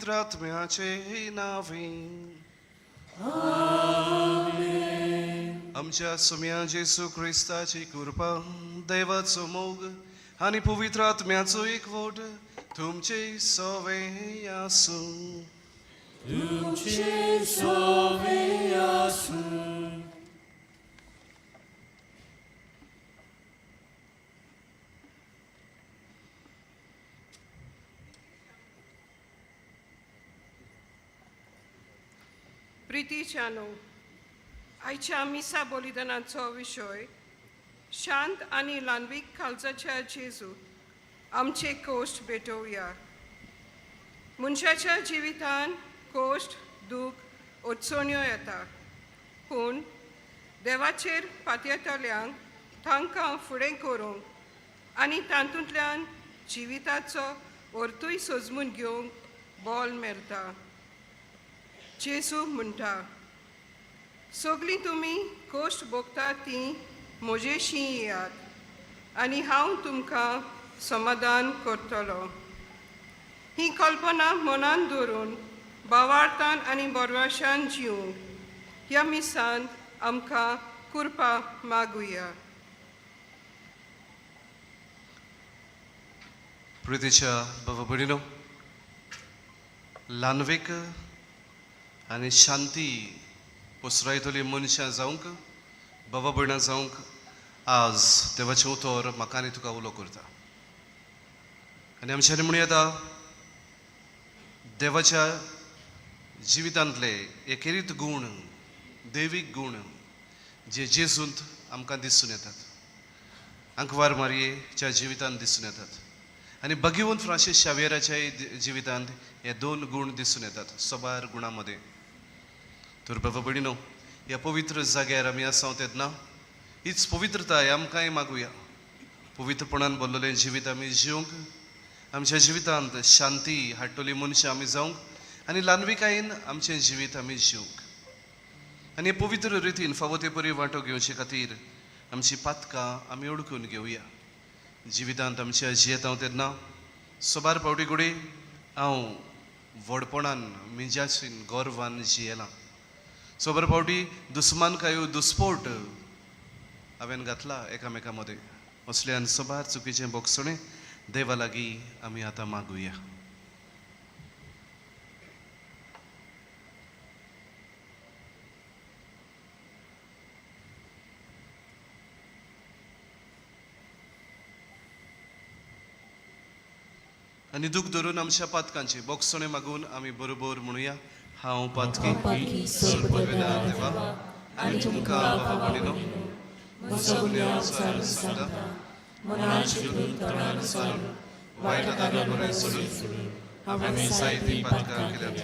पवित्र आत्म्याचे नावे. आमच्या सुम्या जेसू क्रिस्ताची कृपा, देवाचो मोग आनी पवित्र आत्म्याचो एकवट तुमचे सवे आसूं. तुमचे सोवे आसूं. प्रितीच्यानो, आयच्या मिसा बलिदानाचो विशय शांत आनी ल्हानवीक काळजाच्या जेजू आमचे कोश्ट भेटोवया. मनशाच्या जिवितान कोश्ट, दूख, अडचण्यो येता, पूण देवाचेर पातयेतल्यांक तांकां फुडें करूंक आनी तातूंतल्यान जिविताचो अर्थूय सोजमून घेवंक बल मेळटा. जेजू म्हणटा, सगळीं तुमी कश्ट भोगता तीं म्हजेशी येयात आनी हांव तुमकां समाधान करतलो. ही कल्पना मनान दवरून भावार्थान आनी बरवाशान जिवंक ह्या मिसान आमकां कृपा मागुया. प्रितीच्या बाबा भयणीनो, ल्हानवीक आनी शांती पसरायतली मनशां जावंक, बाबा भयणां जावंक आज देवाचें उतर म्हाका आनी तुका उलो करता. आनी आमच्यांनी म्हणूं येता, देवाच्या जिवितांतले एकेरीत गूण, दैवीक गूण जे जेजूंत आमकां दिसून येतात, आंकवार मारयेच्या जिवितांत दिसून येतात आनी भगिवंत फ्रांसीस शावियराच्याय जिवितांत हे दोन गूण दिसून येतात सबार गुणां मदें. तर बाबा भयणीनो, ह्या पवित्र जाग्यार आमी आसा तेन्ना हीच पवित्रताय आमकांय मागुया. पवित्रपणान भरलेलें जिवीत आमी जिवंक, आमच्या जिवितांत शांती हाडटली मनशां आमी जावंक आनी ल्हानविकायेन आमचें जिवीत आमी जिवंक आनी हे पवित्र रितीन फावो ते परी वांटो घेवचे खातीर आमची पातकां आमी ओडकून घेवया. जिवितांत आमच्या जियेता हांव तेन्ना सोबार फावटी घडये हांव व्हडपणान, मिजासीन, गर्वान जियेलां. सोबार फावटी दुस्मानकायो, दुस्पोट हांवें घातला एकामेका मदें. असल्यान सोबार चुकीचें बोगसणें देवा लागीं आमी आतां मागुया. आनी दूख धरून आमच्या पातकांची बोगसणें मागून आमी बरोबर म्हणुया, हांव पातकी सर्पवेदार देवा आनी तुमकां बाबा भयणीनो म्हजो गुन्यांव सांगता, मनान चिंतून, तोंडान सारून, वायट आदारा बरें सोडून हांवें जायतीं पातकां केल्यात.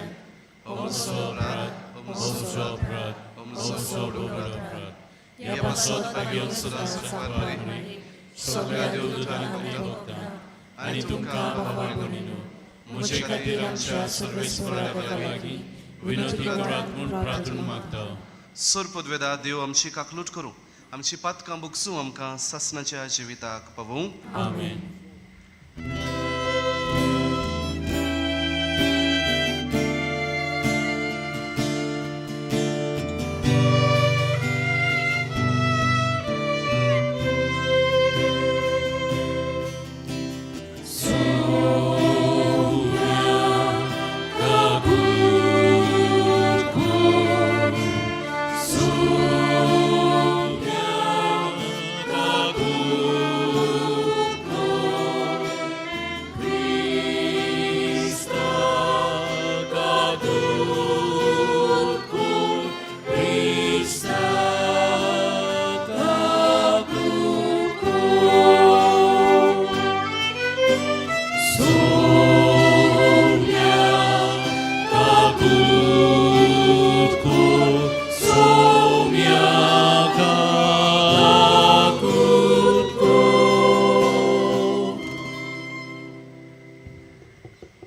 हो म्हजो अपराध, हो म्हजो अपराध, हो म्हजो व्हड अपराध. ह्या पासत भाग्यवंत सदांच सांकवार मारी, सगळ्या देवदूतांक भोगता आनी तुमकां बाबा भयणीनो म्हजे खातीर आमच्या सर्वेस्परा देवा लागीं विनंती करात म्हूण प्रार्थना मागता. सरपदवेदा देव आमची काकलूट करूं, आमची पातकां बुकसूं, आमकां सासणाच्या जिविताक पावोवं. आमेन.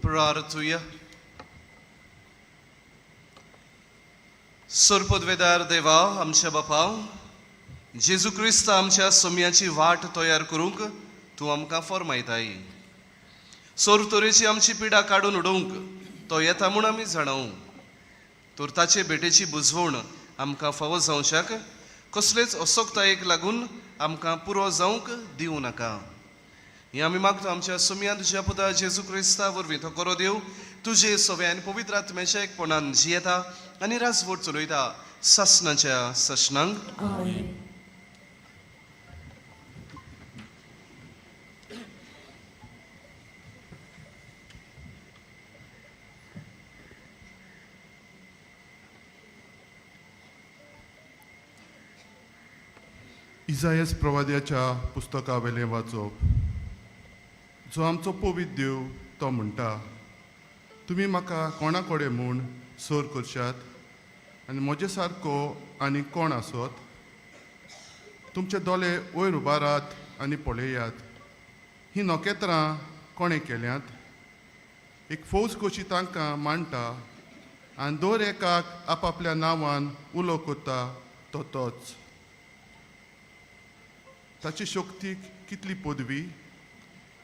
प्रार्थुया. सरपदवेदार देवा, आमच्या बापा, जेजू क्रिस्त आमच्या सोम्याची वाट तयार करूंक तूं आमकां फॉर्मायताय. सोर तरेची आमची पिडा काडून उडोवंक तो येता म्हूण आमी जाणाव. तर ताचे भेटेची बुजवण आमकां फावो जावच्याक कसलेच असोक्तायेक लागून आमकां पुरो जावंक दिवं नाका. हें आमी मागता आमच्या सुमयान तुज्या पुता जेजू क्रिस्ता वरवीं. तो करो देव तुजे सव्या आनी पवित्र आत्म्याच्या एकपणान जियेता आनी राजवट चलयता सासणाच्या ससणांक. आमेन. इजायस प्रवाद्याच्या पुस्तका वेलें वाचप. जो आमचो पवित्र देव तो म्हणटा, तुमी म्हाका कोणा कडेन म्हूण सोर करशात आनी म्हजे सारको आनी कोण आसत? तुमचे दोळे वयर उबारात आनी पळयात, हीं नखेत्रां कोणें केल्यांत? एक फौज कशी तांकां मांडटा आनी दर एकाक आपापल्या नांवान उलो करता तो तोच. ताची शक्तीक कितली पदवी,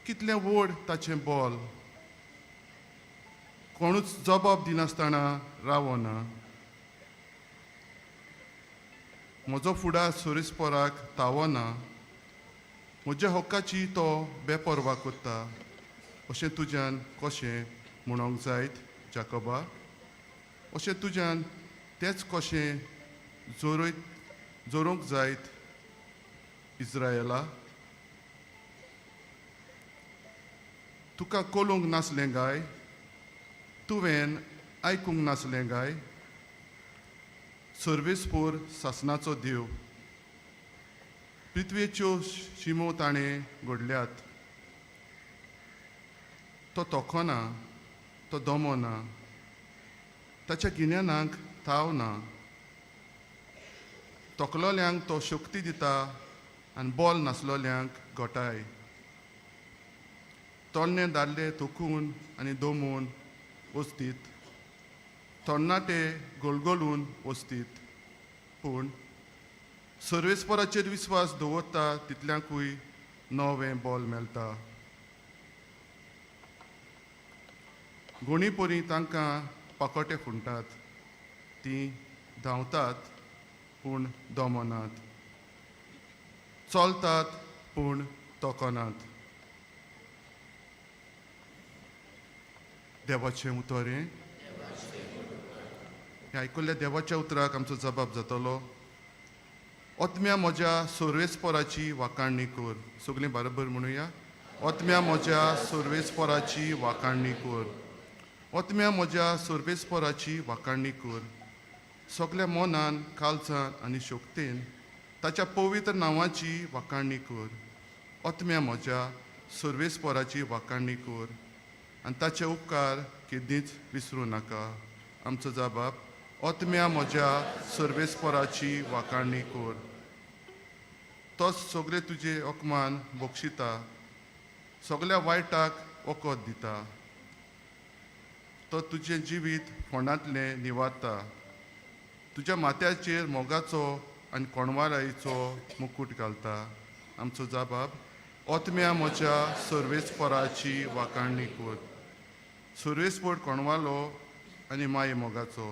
कितलें व्हड ताचें बल, कोणूच जबाब दिनासतना रावना. म्हजो फुडार सोरेस्पोराक तावना, म्हज्या हक्काची तो बेपर्वा करता. अशें तुज्यान कशें म्हणोंक जायत जाकोबा? अशें तुज्यान तेंच कशें जोरोवंक जायत इस्रायला? तुका कोलूंक नासलें गाय? तुवें आयकूंक नासलें गाय? सर्वेस्पोर सासणाचो देव, पृथ्वेच्यो शिमो ताणें घडल्यात. तो तोखना, तो दमोना, ताच्या गिन्यानाक थाव ना. तोखलोल्यांक तो शक्ती दिता आनी बोल नासलोल्यांक गोटाय. तोडणे दादले थकून आनी दमून वचतीत, तरणाटे गोलगोलून वचतीत, पूण सर्वेस्पराचेर विस्वास दवरता तितल्यांकूय नवें बोल मेळटा. गोणी परी तांकां पाकोटे फुंटात, तीं धांवतात पूण दमनात, चलतात पूण तोखनात. देवाचें उतर हें. आयकुल्ल्या देवाच्या उतराक आमचो जबाब जातलो. ओतम्या म्हज्या सोर्वेस्पोराची वाखाणणी कर. सगळीं बरोबर म्हणुया. ओतम्या म्हज्या सोर्वेस्पोराची वाखाणणी कर. ओतम्या म्हज्या सोर्वेस्पोराची वाखाणणी कर. सगल्या मनान, कालसान आनी शक्तेन ताच्या पवित्र नांवाची वाखाणणी कर. ओतम्या म्हज्या सोर्वेस्पोराची वाखाणणी कर आनी ताचे उपकार केदींच विसरूं नाका. आमचो जबाब, ओतम्या म्हज्या सर्वेस्पोराची वाखाणणी कर. तोच सगळे तुजे अकमान बक्षिता, सगळ्या वायटाक वखद दिता. तो तुजें जिवीत फोंडांतलें निवारता, तुज्या माथ्याचेर मोगाचो आनी कोणवारायचो मुकूट घालता. आमचो जबाब, ओतम्या म्हज्या सर्वेस्पोराची वाखाणणी कर. सर्वेस्पोर कोणवालो आनी माये मोगाचो,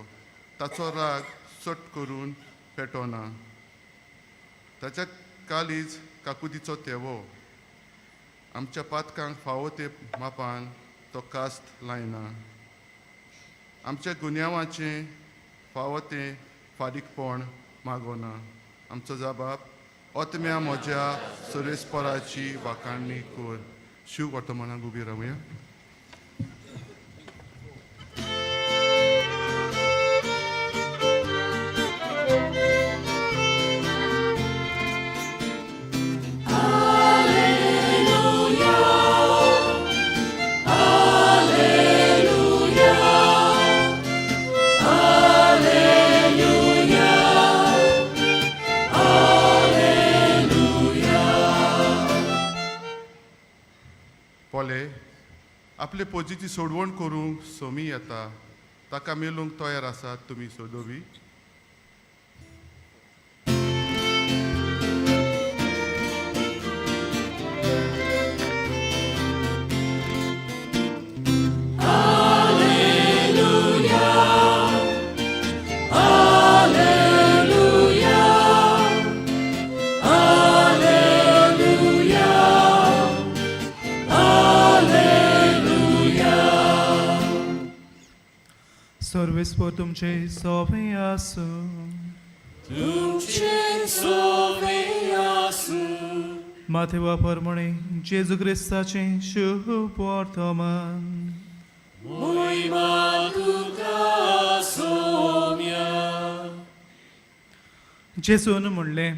ताचो राग सट करून पेटोना. ताच्या कालीज काकुतीचो तेवो, आमच्या पातकांक फावो ते मापान तो कास्त लायना. आमच्या गुन्यांवाचें फावो तें फारीकपण मागोना. आमचो जबाब, ओतम्या म्हज्या सर्वेस्पोराची वाखाणणी कर. शिव वर्तमानाक उबी रावया. पोले आपले पोजीची सोडवण करूंक सोमी येता, ताका मेलूंक तयार आसात तुमी सोदोवी. सर्वेस्पोर तुमचे सोवे आसूं. माथेवा परमणे जेजू क्रिस्ताचें शुभ वर्तमान. जेजून म्हणलें,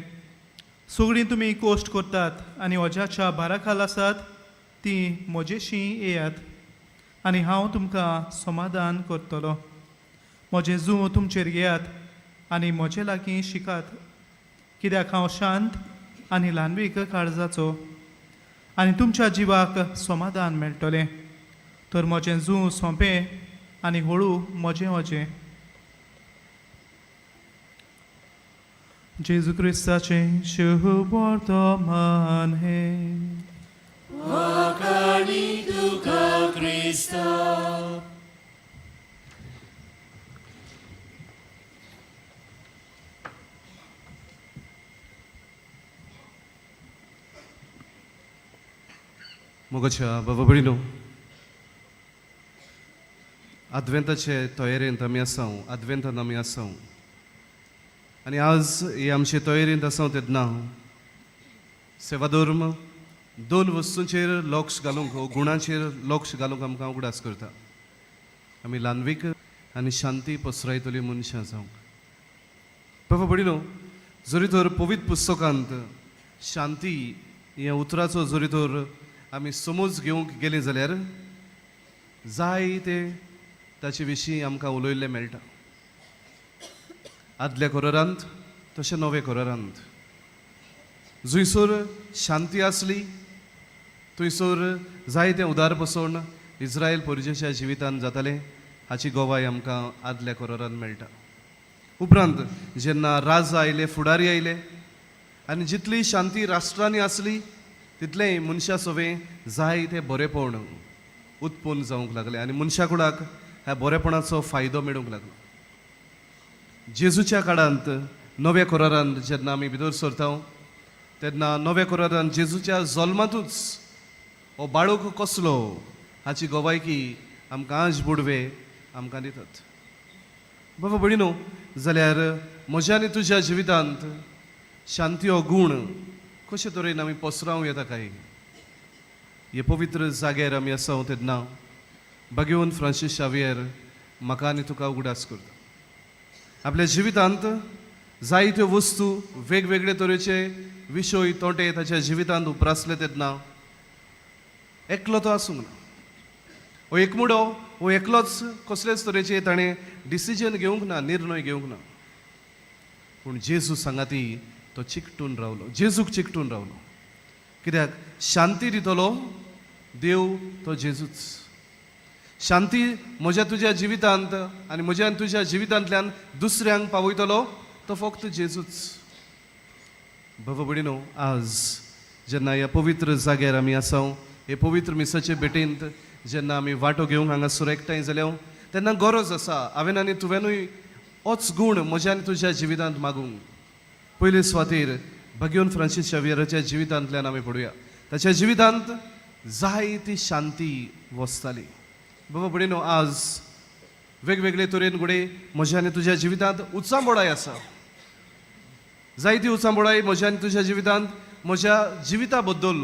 सगळीं तुमी कोश्ट करतात आनी वज्याच्या भारा खाल आसात तीं म्हजेशी येयात आनी हांव तुमकां समाधान करतलो. म्हजें जूं तुमचेर घेयात आनी म्हजे लागीं शिकात, कित्याक हांव शांत आनी ल्हानवीक काळजाचो, आनी तुमच्या जिवाक समाधान मेळटलें. तर म्हजें जूं सोंपें आनी हळू म्हजें वजें. जेजू क्रिस्ताचें शुभ वर्तमान हें. मोगाच्या बाबा भयणीनो, आदवेंताचे तयारेंत आमी आसा, आदवेंतान आमी आसा आनी आज हे आमचे तयारेंत आसा तेन्ना सेवाधर्म दोन वस्तूंचेर लक्ष घालूंक, गुणांचेर लक्ष घालूंक आमकां उगडास करता. आमी ल्हानवीक आनी शांती पसरायतली मनशां जावंक. बाबा भयणीनो, जरी तर पवित्र पुस्तकांत शांती ह्या उतराचो जरी तर आमी समज घेवंक गेली जाल्यार जाय ते ताचे विशीं आमकां उलयल्लें मेळटा. आदल्या कोरारांत तशें नव्या कोरारांत जंयसर शांती आसली थंयसर जायतें उदार पसोवन इस्रायल परजेच्या जिवितांत जातालें हाची गवाय आमकां आदल्या कोरारांत मेळटा. उपरांत जेन्ना राजा आयले, फुडारी आयले आनी जितली शांती राष्ट्रांनी आसली तितलेंय मनशा सवें जायते बरेपण उत्पन्न जावंक लागलें आनी मनशा कुडाक ह्या बरेपणाचो फायदो मेळूंक लागलो. जेजूच्या काळांत नव्या कोरारांत जेन्ना आमी भितर सरता तेन्ना नव्या कोरारांत जेजूच्या जल्मांतूच हो बाळक कसलो हाची गवायकी आमकां आज बुडवे आमकां दितात. बाबा भयणीनो, जाल्यार म्हज्या आनी तुज्या जिवितांत शांती हो गूण कशे तरेन आमी पसरावं येता काय? हे पवित्र जाग्यार आमी आसा तेन्ना भाग्यवंत फ्रांसीस शावियर म्हाका आनी तुका उगडास करता. आपल्या जिवितांत जायत्यो वस्तू वेगवेगळे तरेचे विशय तोंटे ताच्या जिवितांत उप्रासले तेन्ना एकलो तो आसूंक ना. हो एकमुडो हो एकलोच कसलेच तरेचे ताणें डिसिजन घेवंक ना, निर्णय घेवंक ना, पूण जेजू सांगाती तो चिकटून रावलो, जेजूक चिकटून रावलो. कित्याक शांती दितलो देव तो जेजूच. शांती म्हज्या तुज्या जिवितांत आनी म्हज्या आनी तुज्या जिवितांतल्यान दुसऱ्यांक पावयतलो तो फक्त जेजूच. बाबा भयणीनो, आज जेन्ना ह्या पवित्र जाग्यार आमी आसा, हे पवित्र मिसाचे भेटेंत जेन्ना आमी वांटो घेवंक हांगासर एकठांय जाल्या तेन्ना गरज आसा हांवें आनी तुवेंनूय होच गूण म्हज्या आनी तुज्या जिवितांत मागूंक. पयले सुवातेर भाग्यवंत फ्रांसीस शावियराच्या जिवितांतल्यान आमी पळोवया. ताच्या जिवितांत जाय ती शांती वसताली. बाबा भयणीनो, आज वेगवेगळे तरेन घडये म्हज्या आनी तुज्या जिवितांत उचांबोडाय आसा. जायती उचांबोडाय म्हज्या आनी तुज्या जिवितांत म्हज्या जिविता बद्दल,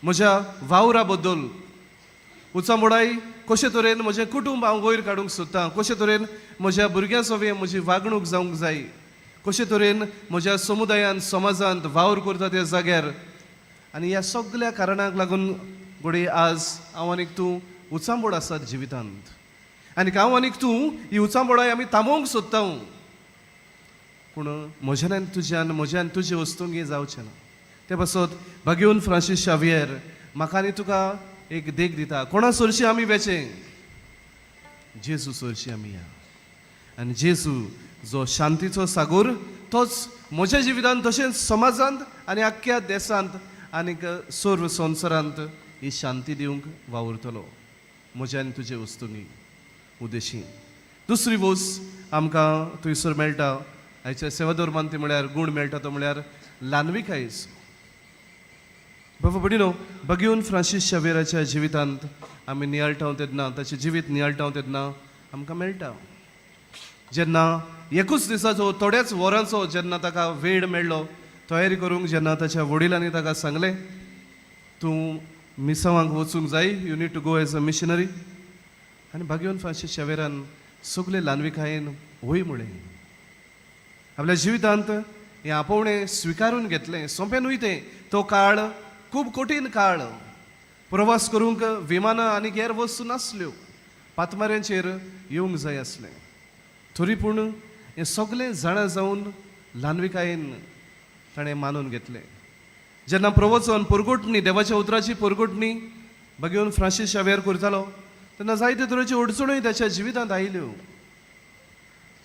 म्हज्या वावरा बद्दल उचांबोडाय, कशे तरेन म्हजें कुटूंब हांव वयर काडूंक सोदतां, कशे तरेन म्हज्या भुरग्यां सवें म्हजी वागणूक जावंक जाय, कशे तरेन म्हज्या समुदायांत समाजांत वावर करता त्या जाग्यार. आनी ह्या सगल्या कारणाक लागून घडये आज हांव आनीक तूं उचांबोड आसात जिवितांत आनी हांव आनीक तूं ही उचांबोडाय आमी थांबोवंक सोदता, पूण म्हज्यान आनी तुज्यान म्हज्यान तुजे वस्तूंक हें जावचें ना. ते पासत भाग्यवंत फ्रांसीस शावियर म्हाका आनी तुका एक देख दिता. कोणा सरशी आमी वेचें? जेजू सरशी आमी या. आनी जेजू जो शांतीचो सागोर तोच म्हज्या जिवितांत तशेंच समाजांत आनी आख्ख्या देशांत आनीक सर्व संवसारांत ही शांती दिवंक वावुरतलो म्हज्या आनी तुजे वस्तूंनी उद्देशी. दुसरी वस्त आमकां थंयसर मेळटा आयच्या सेवाधर्मान, ती म्हळ्यार गूण मेळटा तो म्हळ्यार ल्हानविकायेचो. बाबा भयणीनो, भाग्यवंत फ्रांसीस शावेराच्या जिवितांत आमी नियाळटा तेन्ना, ताचें जिवीत नियाळटा तेन्ना आमकां मेळटा जेन्ना एकूच दिसाचो थोड्याच वरांचो जेन्ना ताका वेळ मेळ्ळो तयारी करूंक, जेन्ना ताच्या वडिलांनी ताका सांगलें तूं मिसांवांक वचूंक जाय, you need to go as a missionary. आनी भाग्यवन फ्रांसीस शेवेरान सगळे ल्हानविकायेन वय म्हळें. आपल्या जिवितांत हें आपोवणें स्विकारून घेतलें. सोंपें न्हय तें, तो काळ खूब कठीण काळ. प्रवास करूंक विमानां आनी हेर वस्तू नासल्यो, पातमाऱ्यांचेर येवंक जाय आसलें. तरी पूण हें सगळें जाणा जावन ल्हानविकायेन ताणें मानून घेतलें. जेन्ना प्रवचन परगटणी, देवाच्या उतराची परगटणी भाग्यवन फ्रांसीस शावेर करतालो तेन्ना जायते तरेच्यो अडचण्योय ताच्या जिवितांत आयल्यो.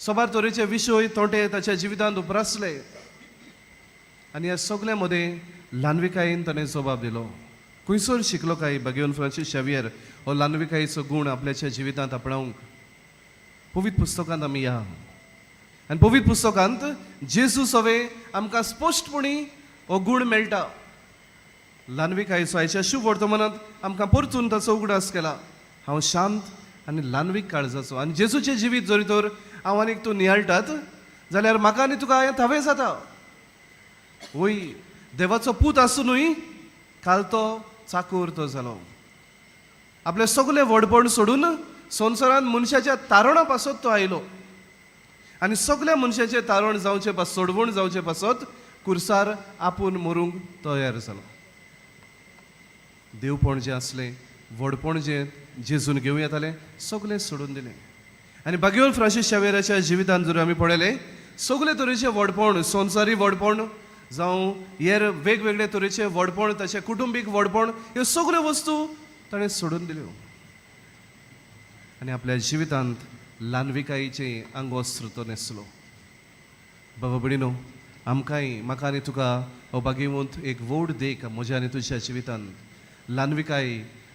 साबार तरेचे विशय तोंटे ताच्या जिवितांत उप्रासले आनी ह्या सगल्या मदें ल्हानविकायेन ताणें जबाब दिलो. खंयसर शिकलो काय भाग्यवन फ्रांसीस शावियर हो ल्हानविकायेचो गूण आपल्याच्या जिवितांत आपणावंक? पवित्र पुस्तकांत आमी या आनी पवित्र पुस्तकांत जेजू सवे आमकां स्पश्टपणी हो गूण मेळटा. ल्हानविकायेचो आयच्या शुभ वर्तमानांत आमकां परतून ताचो उगडास केला. हांव शांत आनी ल्हानवीक काळजाचो. आनी जेजूचें जिवीत जरी तर हांव आनीक तूं नियाळटात जाल्यार म्हाका आनी तुका हें थावें जाता. वय, देवाचो पूत आसुनूय काल तो चाकूर तो जालो. आपलें सगलें व्हडपण सोडून संवसारांत मनशाच्या तारणा पासत तो आयलो आनी सगल्या मनशाचें तारण जावचें पासत, सोडवण जावचें पासत कुर्सार आपूण मरूंक तयार जालो. देवपण जें आसलें, व्हडपण जें जेजून घेवं येतालें सगलें सोडून दिलें. आनी भाग्यवन फ्रांसीस शावेराच्या जिवितांत जर आमी पळयलें सगळे तरेचें व्हडपण, संवसारी व्हडपण जावं हेर वेगवेगळे तरेचें व्हडपण, ताचें कुटुंबीक व्हडपण, ह्यो सगळ्यो वस्तू ताणें सोडून दिल्यो आनी आपल्या जिवितांत ल्हानविकायेचें आंगवस्त्र तो न्हेसलो. बाबा भयणीनो, आमकांय, म्हाका आनी तुका हो भाग्यवंत एक व्हड देख म्हज्या आनी तुज्या जिवितांत. ल्हानविकाय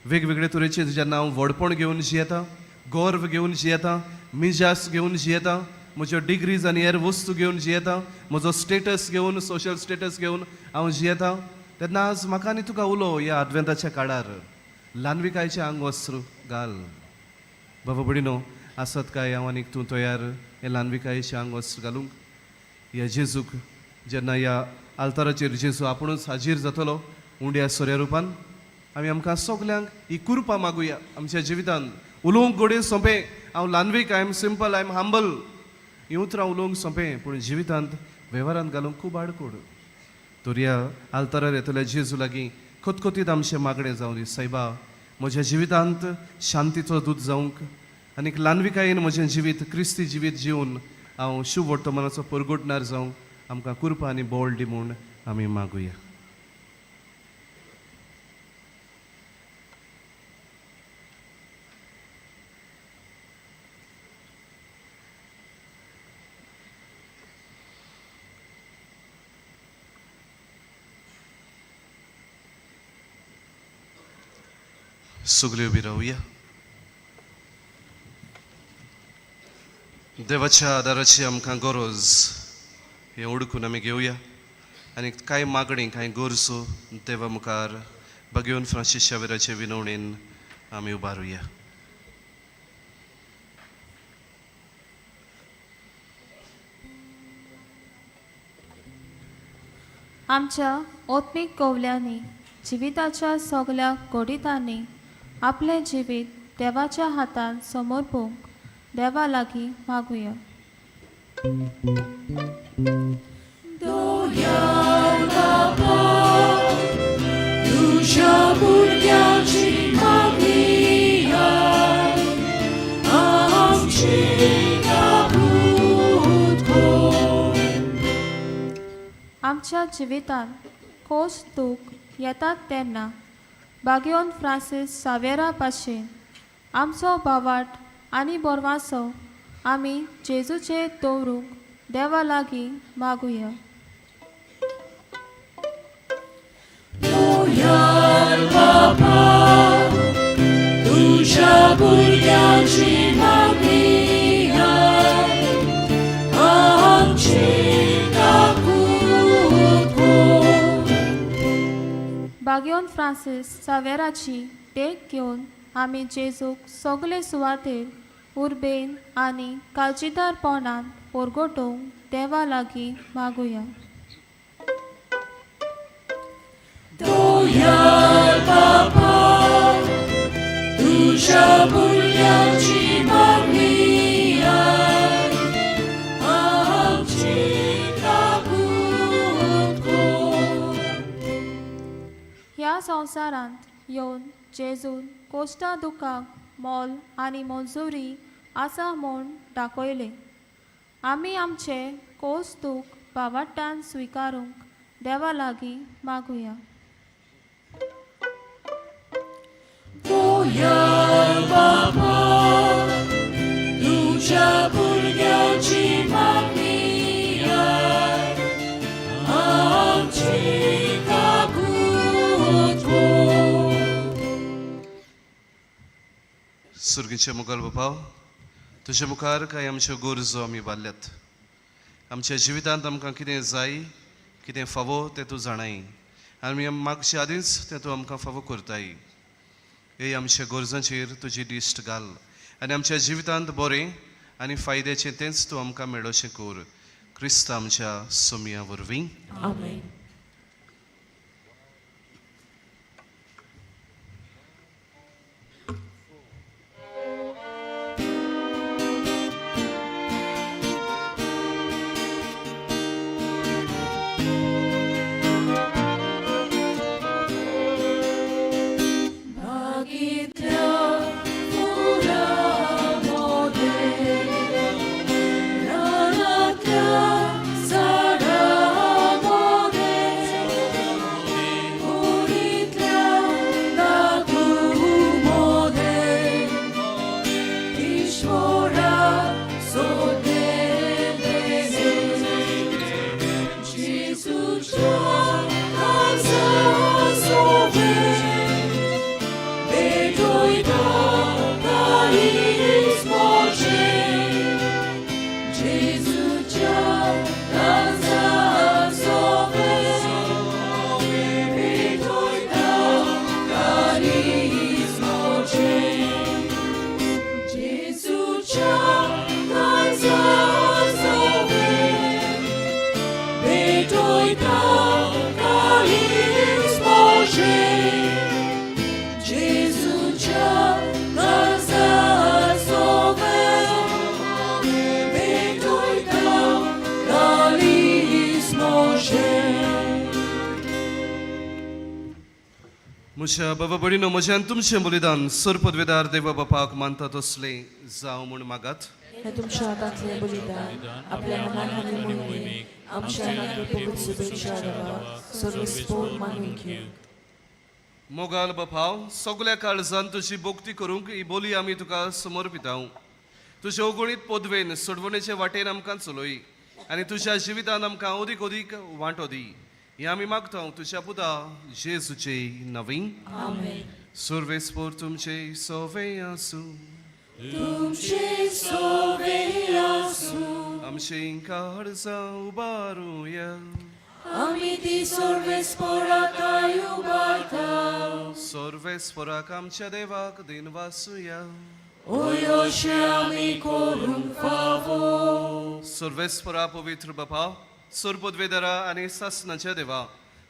वेगवेगळे तरेचे जेन्ना हांव व्हडपण घेवन जियेता, गर्व घेवन जियेता, मिजास घेवन जियेता, म्हज्यो डिग्रीज आनी हेर वस्तू घेवन जियेता, म्हजो स्टेटस घेवन, सोशल स्टेटस घेवन हांव जियेता, तेन्ना आज म्हाका आनी तुका उलो ह्या आदवेंताच्या काळार ल्हानविकायचें आंगवस्त्र घाल. बाबा भयणीनो, आसत काय हांव आनीक तूं तयार हें ल्हानविकायेचें आंगवस्त्र घालूंक? ह्या जेजूक जेन्ना ह्या आल्ताराचेर जेजू आपुणूच हाजीर जातलो उंड्या सोऱ्या रुपान, आमी आमकां सगल्यांक ही कुरपा मागुया आमच्या जिवितांत. उलोवंक घडये सोंपें, हांव ल्हानवीक, I am simple, I am humble, हीं उतरां उलोवंक सोंपें, पूण जिवितांत वेव्हारांत घालूंक खूब आडकोड. तर ह्या आल्तारार येतल्या जेजू लागीं खतखतीत आमचें मागणें जावं दी, सायबा म्हज्या जिवितांत शांतीचो दूत जावंक आनीक ल्हानविकायेन म्हजें जिवीत क्रिस्ती जिवीत जिवन हांव शुभ वर्तमानाचो परगटणार जावंक आमकां कुरपा आनी बोळ दी म्हूण आमी मागुया. सगळे उबी रावया. देवाच्या आदाराची आमकां गरज हें ओडकून आमी घेवया आनी कांय मागणी, कांय गरजो देवा मुखार भाग्यवन फ्रांसीस शावेराचे विनवणेन आमी उबारुया. आमच्या ओत्मीक कोवल्यांनी जिविताच्या सगल्या घडितांनी आपलें जिवीत देवाच्या हातान समर्पूंक देवा लागीं मागुया. तुज्या भुरग्याची मागणीया आमची काबूत कर. आमच्या जिवितांत खोस दूख येतात तेन्ना भाग्यवन फ्रांसीस सावेरा भाशेन आमचो भावाट आनी बोरवासो आमी जेजूचेर दवरूंक देवा लागीं मागुया. तुज्या भुरग्याची मागणीया आमची काकूत कर. भाग्यवन फ्रांसीस सावेराची देख घेवन आमी जेजूक सगळे सुवातेर उर्बेन आनी काळजीदारपणान परगटूंक देवा लागीं मागुया. दोयाल बापा तुज्या भुरग्यांची मागणी आयक, आमची काकूत कर. ह्या संवसारांत येवन जेजून कोश्टा दुखाक मोल आनी मंजुरी आसा म्हूण दाखयलें. आमी आमचे कोस दूख भावाट्टान स्विकारूंक देवा लागीं मागुया. दोयाल बापा तुज्या भुरग्यांची मागणी आयक, आमची काकूत कर. सुर्गीचे मुखार बापा, तुजे मुखार कांय आमच्यो गरजो आमी बारल्यात. आमच्या जिवितांत आमकां कितें जाय, कितें फावो तें तूं जाणाय आनी मागचे आदींच तें तूं आमकां फावो करताय. हे आमच्या गरजांचेर तुजी दिश्ट घाल आनी आमच्या जिवितांत बरें आनी फायद्याचें तेंच तूं आमकां मेळोशें कर. क्रिस्त आमच्या सोमया वरवीं. आमेन. भागीतल्या फुलां मोदें, रानांतल्या झाडां मोदें, कुडींतल्या धातू मोदें, ईश्वरा सोदलें जेजूच्या काळजा सोबें. भेटयता काळीज म्हजें, जेजूच्या काळजा सोबें. भेटयता काळीज म्हजें, जेजूच्या काळजा सोबें. भेटयता काळीज म्हजें, जेजूच्या काळजा सोबें. भेटयता काळीज म्हजें. म्हज्या बाबा भयणीनो, म्हज्या आनी तुमचें बलिदान सरपदवेदार देवा बापाक मानता तसलें जावं म्हूण मागात. हे तुमच्या हातांतलें बलिदान आपल्या मनाक आनी मोहिमेक आमच्या नाके पवित्र शुभेच्छा देवा सर्वेस्पोर मानून घेवंक. मोगाल बापाव, सगल्या काळजान तुजी भक्ती करूंक ही बोली आमी तुका समर्पिताव. तुजे अगणीत पदवेन सोडवणेचे वाटेन आमकां चलय आनी तुज्या जिवितान आमकां अदीक अदीक वांटो दी. हें आमी मागता तुज्या पुता जेजूचे नवीन. आमेन. सर्वेस्पोर तुमचे सोवे आसूं. तुमचे सोवे आसूं. आमचे काळजां उबारुया. आमी ती सर्वेस्पोराक उबारता. सर्वेस्पोराक आमच्या देवाक दिनवासुया. ओय अशें आमी करूंक फावो. सर्वेस्परा पवित्र बापा, सर्वपदवेदरा आनी सासनाच्या देवा,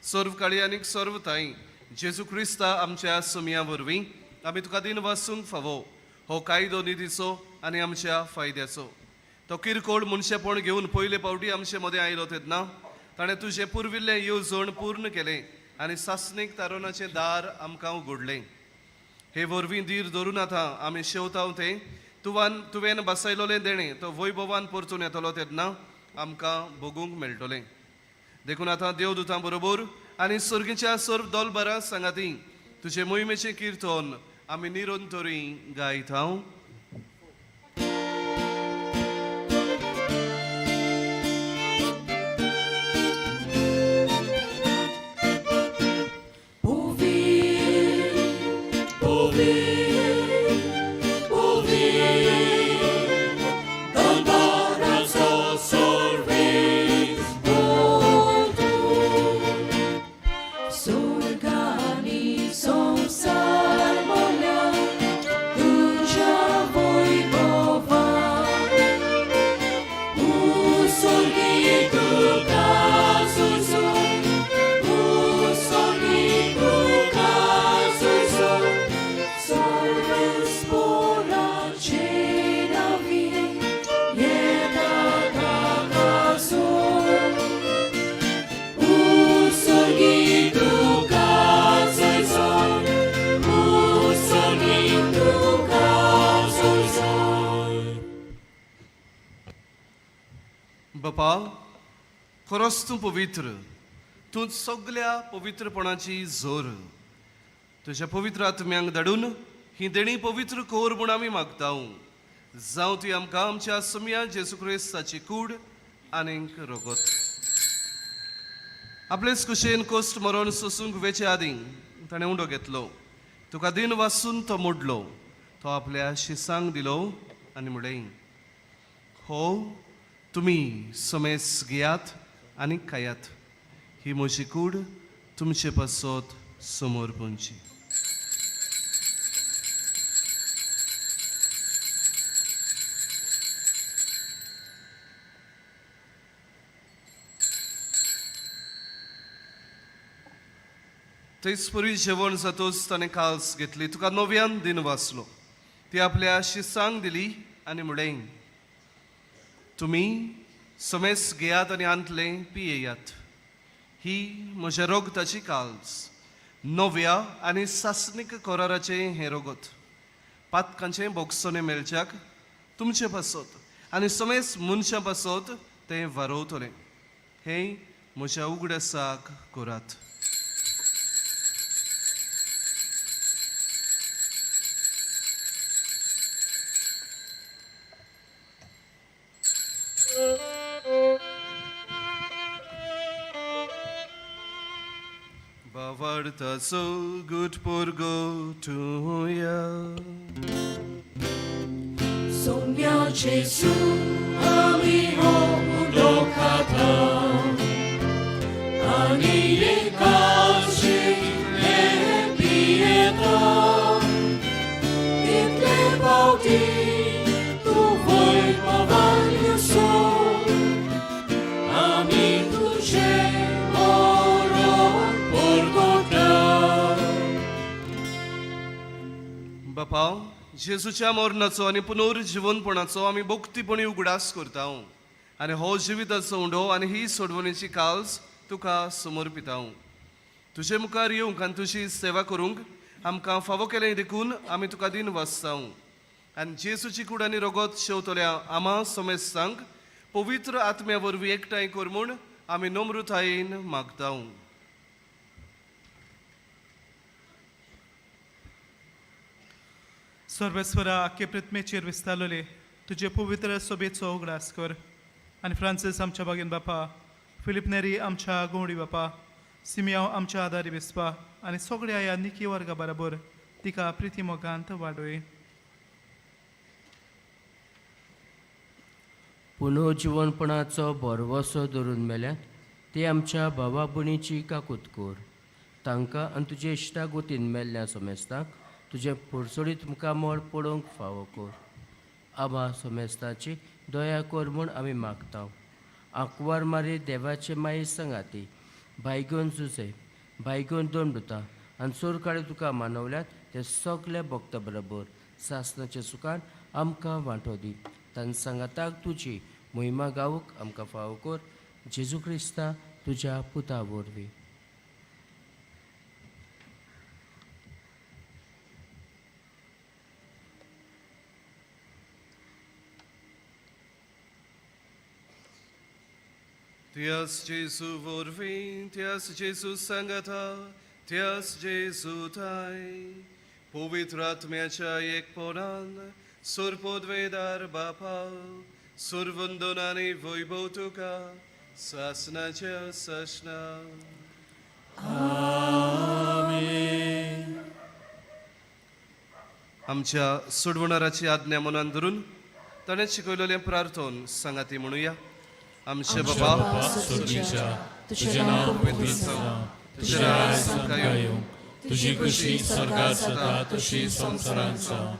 सर्व काळी आनी सर्व ताई, जेजू क्रिस्ता आमच्या सुमया वरवीं आमी तुका दिनवासूंक फावो. हो कायदो निधीचो आनी आमच्या फायद्याचो. तो किरकोळ मनशेपण घेवन पयले फावटी आमचे मदें आयलो तेन्ना ताणें तुजें पुर्विल्लें येवजण पूर्ण केलें आनी सासणीक तारुणाचें दार आमकां उगडलें. हे वरवीं धीर धरून आतां आमी शेवताव तें तुवें बसयलोलें देणें तो वैभवान परतून येतलो तेन्ना आमकां भोगूंक मेळटलें. देखून आतां देवदूतां बरोबर आनी सर्गीच्या सर्व दोलबरां सांगाती तुजे मोहिमेचें किर्तन आमी निरंतरी गायत हांव. Pouvir, pouvir, pouvir, Dolbarazo sorvis votu. Surgani संसार मोल्या तुझ्या बापा, खरोच तूं पवित्र, तूं सगल्या पवित्रपणाची जोर. तुज्या पवित्र आत्म्यांक धाडून ही देणी पवित्र कर म्हूण आमी मागता. जावं ती आमकां आमच्या सोम्या जेजू क्रिस्ताची कूड आनीक रगत. आपलेच कुशेन कोश्ट मरण सोसूंक वेचे आदीं ताणें उंडो घेतलो, तुका दिन वासून तो मोडलो, तो आपल्या शिसांक दिलो आनी म्हणलें, हो तुमी समेस घेयात आनी खायात, ही म्हजी कूड तुमचे पासत समोर पोंची. थंयच परी जेवण जातूच ताणें काल्स घेतली, तुका नव्यान दिन वाचलो, ती आपल्या शिसांक दिली आनी म्हणलें, तुमी समेस घेयात आनी आंतलें पियेयात, ही म्हज्या रोगताची काल्स, नव्या आनी सासणीक कराराचें हें रोगत, पातकांचें बोगसणें मेळच्याक तुमचे पासत आनी समेस मनशां पासत तें वारोवतलें, हें म्हज्या उगडासाक करात. भावार्थाचो गुट पुरगोटुया. सोम्या जेजू आमी हो उंडो खाता आनी एकाशी हें पियेता, तितले फावटी तूं वयर पावल्यो आमी तुजें मरण परगटा. बापा, जेजूच्या मरणाचो आनी पुनर्जिवनपणाचो आमी भक्तीपणी उगडास करता आनी हो जिविताचो उंडो आनी ही सोडवणेची काल्स तुका समर्पिता. तुजे मुखार येवंक आनी तुजी सेवा करूंक आमकां फावो केलें देखून आमी तुका दिन वाचता आनी जेजूची कूड आनी रगत शेवतल्या आमा समेस्तांक पवित्र आत्म्या वरवीं एकठांय कर म्हूण आमी नम्रतायेन मागता. सर्वेस्वरा, आख्खे प्रतिमेचेर विस्तारलेले तुजे पवित्र सोबेचो उगडास कर आनी फ्रांसीस आमच्या बागेन बापा, फिलीप नेरी आमच्या गवडी बापा, सिमियांव आमच्या आदारी बेसपा आनी सगळ्या ह्या निकी वर्गा बराबर तिका प्रिती मोगांत वाडोय. पुनर्जिवनपणाचो भरवसो धरून मेल्यात ते आमच्या भावा भयणीची काकूत कर, तांकां आनी तुजे इश्टागोतीन मेल्ल्या सोमेस्तांक तुजें पुरसोडीत मुखामळ पळोवंक फावो कर. आबा सोमेस्ताची दया कर म्हूण आमी मागता. आंकवार मारी देवाचे माये संगाती भायगोन जुजे भायगोन दोन दुता आनी चोरकाळे तुका मानवल्यात ते सगळे भक्त बरोबर सासनाच्या सुखान आमकां वांटो दी. तांच्या सांगाताक तुजी मोहिमा गावूंक आमकां फावो कर, जेजू क्रिस्ता तुज्या पुता वरवीं. त्यास जेजू वरवीं, त्यास जेजू सांगाता, त्यास जेजू थाय, पवित्र आत्म्याच्या एकपणान सुरपोदवेदार बापा, सुरवंदन आनी वैभव तुका सासनाच्या सासना. आमच्या सोडवणाराची आज्ञा मनान धरून ताणें शिकयलेलें प्रार्थन सांगाती म्हणुया. आमचे बाबा स्वर्गीच्या, तुजें नांव पवित्र जावं, तुजें राज आमकां येवं, तुजी खुशी स्वर्गार जाता तशी संवसारांत जावं.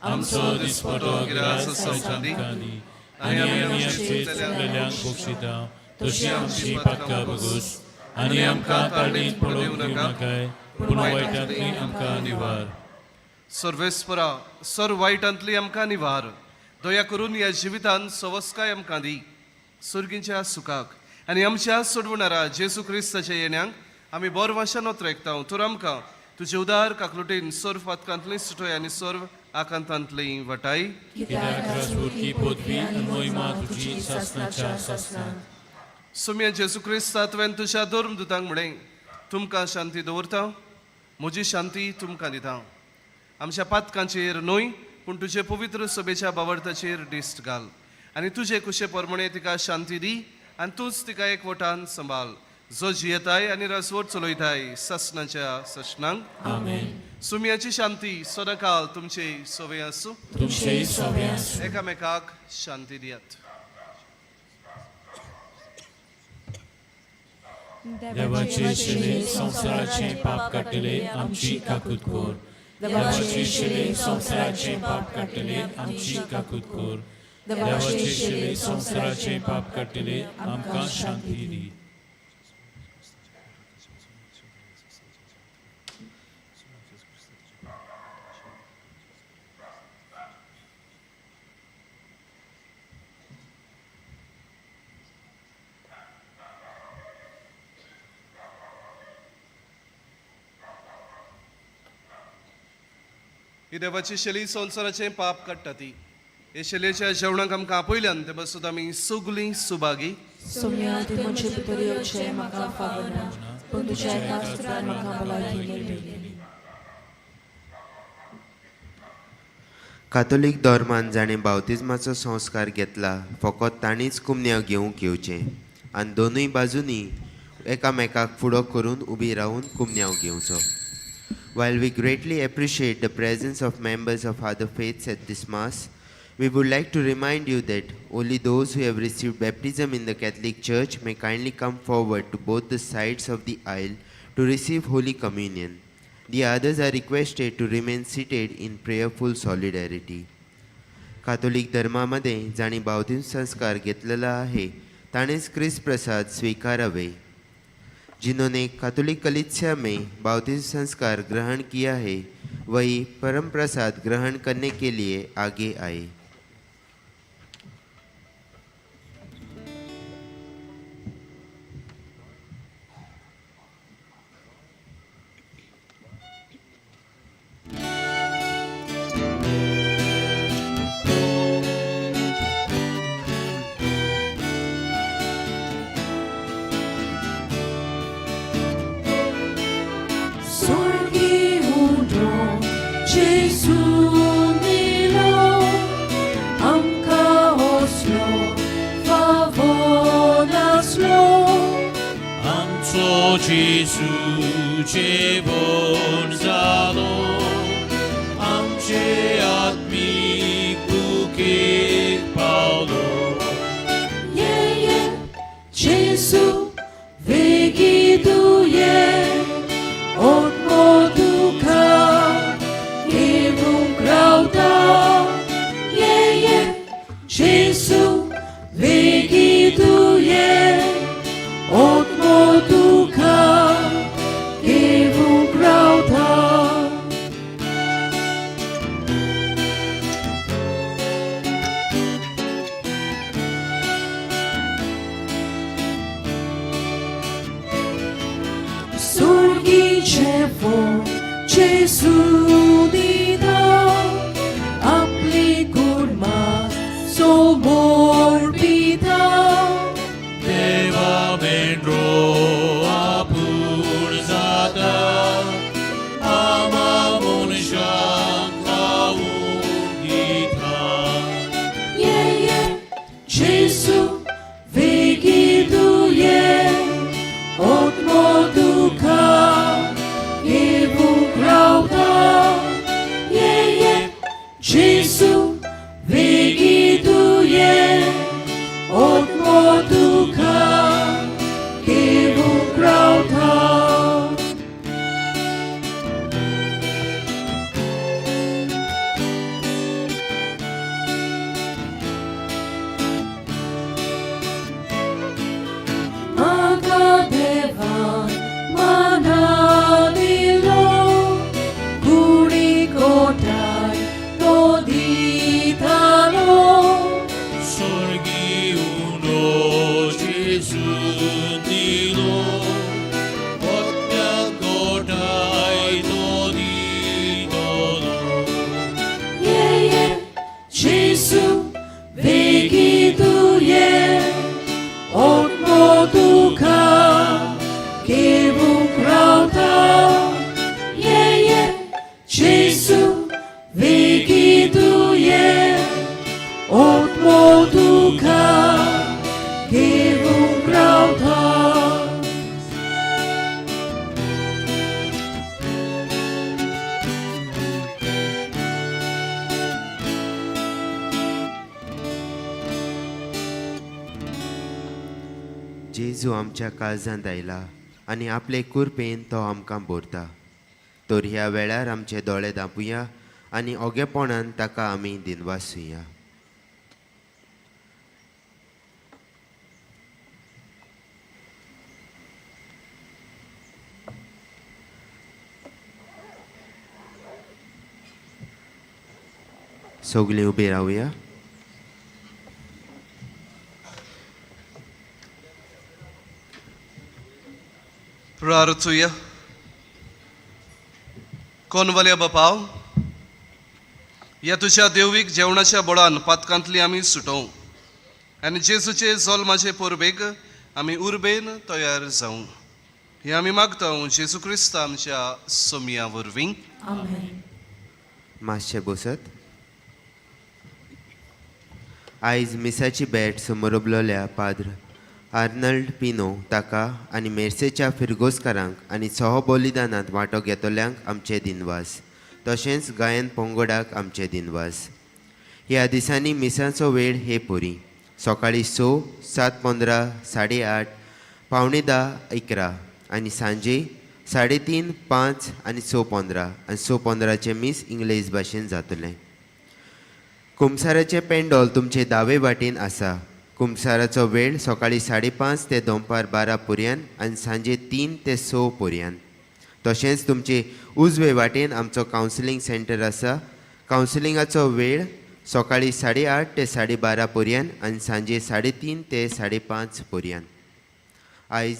आमचो दिसपटो गिरास आमकां दी आनी आमी आमचे चुकलेल्यांक बक्षिता तशी आमची पातकां बगूस आनी आमकां ताळणीत पडोवंक दिवं नाकाय, पूण वायटांतली आमकां निवार. सर्वेस्परा, सर वायटांतली आमकां निवार. दया करून ह्या जिवितान सवस्काय आमकां दी, सुर्गींच्या सुखाक आनी आमच्या सोडवणारा जेजू क्रिस्ताच्या येण्याक आमी बोर वाशान ओतरेकता. तर आमकां तुजे उदार काकलुटीन सर्व पातकांतली सुटय आनी सर्व आकांतांतली वटाय. कित्याक राजवटकी पदवी आनी मोहिमा तुजी सासणाच्या सासणाक. सुम्या जेजू क्रिस्ता, तुवें तुज्या धर्मदुतांक म्हणें, तुमकां शांती दवरता, म्हजी शांती तुमकां दिता. आमच्या पातकांचेर न्हय, पूण तुजे पवित्र सभेच्या बावडताचेर दिश्ट घाल आनी तुजे कुशे प्रमाणे तिका शांती दी आनी तूंच तिका एकवटान सांबाळ, जो जियेताय आनी रसवट चलयताय ससनाच्या ससनांक. आमेन. सुम्याची शांती सदांकाल तुमचे सवय आसूं. तुमचेय सवे आसूं. एकामेकाक शांती दियात. देवाचे शिले संवसाराचें पाप काडटले, आमची काकूत कर. देवाचे शिले संवसाराचें पाप काडटले, आमची काकूत कर. देवाचे शिले संवसाराचें पाप काडटले, आमकां शांती दी. ही देवाची शैली संवसाराचें पाप काडटा ती. हे शैलेच्या जेवणाक आमकां आपयल्यान ते बसून आमी सगलीं सुभागी. सोम्या, तूं म्हजे भितर येवचें म्हाका फावना, पूण तुज्या एकाच उतरान म्हाका भलायकी मेळटली. कातोलीक धर्मान जाणें बावतिज्माचो संस्कार घेतला फकत तांणीच कुमन्यांव घेवंक येवचें आनी दोनूय बाजूंनी एकामेकाक फुडो करून उबी रावून कुमन्यांव घेवचो. While we greatly appreciate the presence of members of other faiths at this Mass, we would like to remind you that only those who have received baptism in the Catholic Church may kindly come forward to both the sides of the aisle to receive Holy Communion. The others are requested to remain seated in prayerful solidarity. Catholic धर्मामध्ये जांणी बावतीम संस्कार घेतलेला आहे ताणेच क्रिस्त प्रसाद स्वीकारावे. जिन्होंने Catholic कलीसिया में बावतिज्म संस्कार ग्रहण किया है, वही परम प्रसाद ग्रहण करने के लिए आगे आए. Sorgi udo Jesu nilo, amka oslo favonaslo. आमचो जेजू जेवण जालो, आमचे आत्मीक भुकेक पावलो. ये ये Jesu vegidu ye, otmo duka evum grauda. Ye ye Jesu vegidu ye, otmo duka evum grauda. Surgi cevo Jesu dida, apli kurma somor pita. देवा मेंढरो आपूण जाता, आमा मनशांक खावूंक दिता. Ye ye Jesu vegidu ye, otmo duka evum grauda. जेजू आमच्या काळजांत आयला आनी आपले कुरपेन तो आमकां भरता. तर ह्या वेळार आमचे दोळे धांपुया आनी ओगेपणान ताका आमी दिनवासुया. सगळीं उबी रावया. प्रार्थुया. कोनवाल्या बापाव, ह्या तुज्या देवीक जेवणाच्या बळान पातकांतली आमी सुटोवं आनी जेजूचे जल्माचे परबेक आमी उर्बेन तयार जावं, हें आमी मागता जेजू क्रिस्त आमच्या सोमया वरवीं. आमेन. मातशें बसत. आयज मिसाची भेट समोरबलोल्या पाद्र आर्नल्ड पिनो ताका आनी मेर्सेच्या फिरगोजकारांक आनी सह बलिदानांत वांटो घेतल्यांक आमचे दिनवास, तशेंच गायन पंगडाक आमचे दिनवास. ह्या दिसांनी मिसाचो वेळ हे पुरी सकाळीं 6, 7:15, 8:30, 9:45, 11 आनी सांजे 3:30, 5 आनी 6:15 आनी 6:15 मीस इंग्लेज भाशेन जातलें. कुमसाराचें पेंडोल तुमचे दावे वाटेन आसा. कुमसाराचो वेळ सकाळीं 5:30 ते दनपार 12 पर्यंत आनी सांजे 3 ते 6 पर्यंत. तशेंच तुमचे उजवे वाटेन आमचो कावन्सिलींग सेंटर आसा. कावन्सिलिंगाचो वेळ सकाळीं 8:30 ते 12:30 पर्यंत आनी सांजे 3:30 ते 5:30 पर्यंत. आयज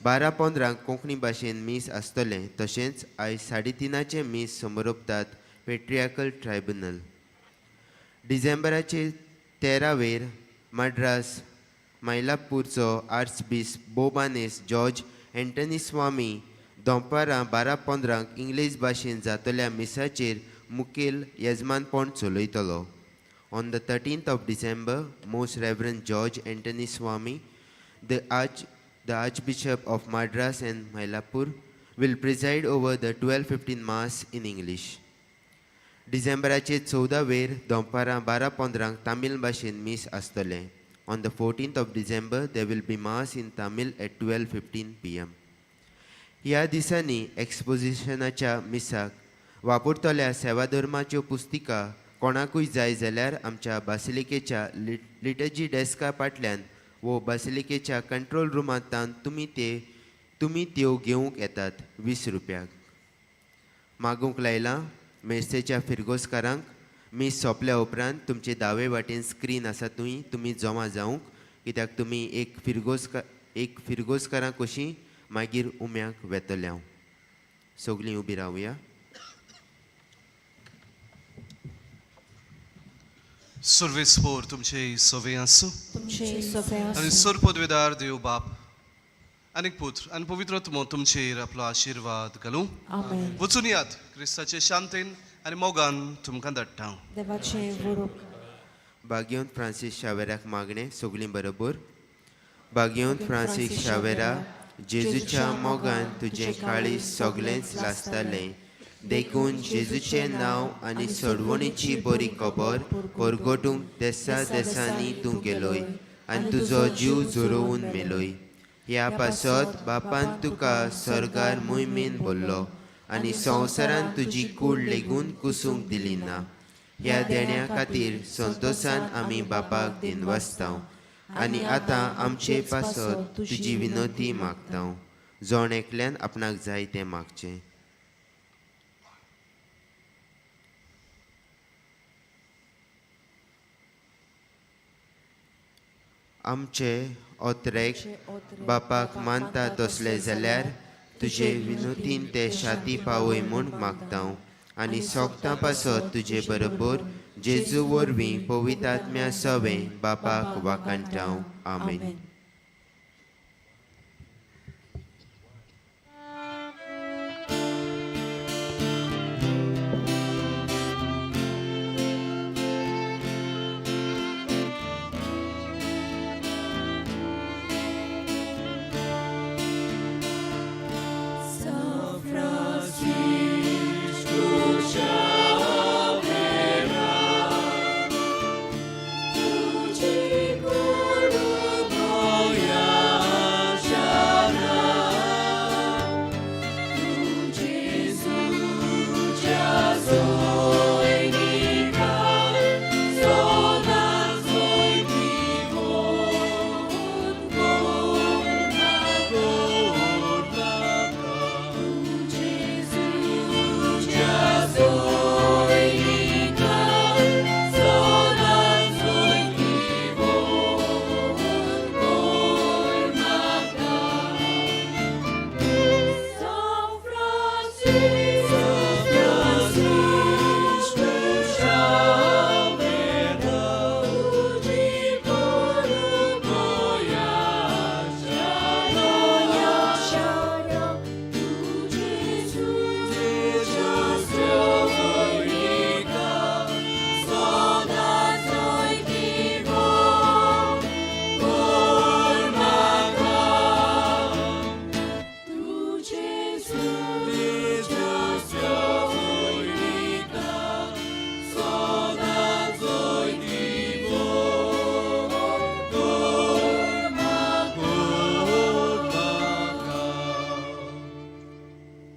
12:15 कोंकणी भाशेन मीस आसतलें. तशेंच आयज 3:30 मीस समरोपतात पेट्रियाकल ट्रायब्युनल. डिसेंबराचे 13 वेर मड्रास मायलापूरचो आर्चबिस्प बोबानेस जॉर्ज एंटनी स्वामी दनपारां 12:15 इंग्लीश भाशेन जातल्या मिसाचेर मुखेल येजमानपण चलयतलो. On the 13th of December, most reverend George Antony Swami, the Archbishop of Madras and Mylapore, will preside over the 12:15 Mass in English. डिसेंबराचे 14 वेर दनपारां 12:15 तामील भाशेन मीस आसतलें. On the 14th of December, there will be Mass in Tamil at 12:15 p.m. ह्या दिसांनी एक्सपोजिशनाच्या मिसाक वापरतल्या सेवाधर्माच्यो पुस्तिका कोणाकूय जाय जाल्यार आमच्या बासिलिकेच्या लिटर्जी डेस्का फाटल्यान वो बासिलिकेच्या कंट्रोल रुमांत तुमी त्यो घेवंक येतात 20 रुपयाक. मागूंक लायलां मेर्सेच्या फिरगोजकारांक. मीस सोंपल्या उपरांत तुमचे दावे वाटेन स्क्रीन आसा, तुमी जमा जावंक, कित्याक तुमी एक फिरगोजकारां कशीं मागीर उम्याक वेतले. हांव सगळीं उबी रावया. सर्वेस्पोर तुमचे सवे आसूं. तुमचे सवे आनी आसूं. सरपदवेदार देव बाप आनी पुत्र आनी पवित्र आत्मो तुमचेर आपलो आशिर्वाद घालूं. आमेन. वचून यात क्रिस्ताचे शांतेन आनी मोगान तुमकां धाडटा. देवाचें वरूप. बागेवन फ्रांसीस शावेराक मागणें सगळीं बरोबर. बागेवन फ्रांसीस शावेरा, जेजूच्या मोगान तुजें काळीज सगळेंच लासतालें, देखून जेजूचें नांव आनी सोडवणीची बरी खबर परगटूंक देसा देसांनी तूं गेलोय आनी तुजो जीव झरोवन मेलोय. ह्या पासत बापान तुका सर्गार मोहिमेन भरलो आनी संवसारान तुजी कूड लेगून कुसूंक दिली ना. ह्या देण्या खातीर संतोशान आमी बापाक दिनवासता आनी आतां आमचे पासत तुजी विनोती मागता. जण एकल्यान आपणाक जाय तें मागचें. आमचे ओत्रेक बापाक मानता तसले जाल्यार तुजे विनोतीन ते शाती पावय म्हूण मागता आनी सोगतां पासत तुजे बरोबर जेजू वरवीं पवित्र आत्म्या सवें बापाक वाखाणटा. आमेन.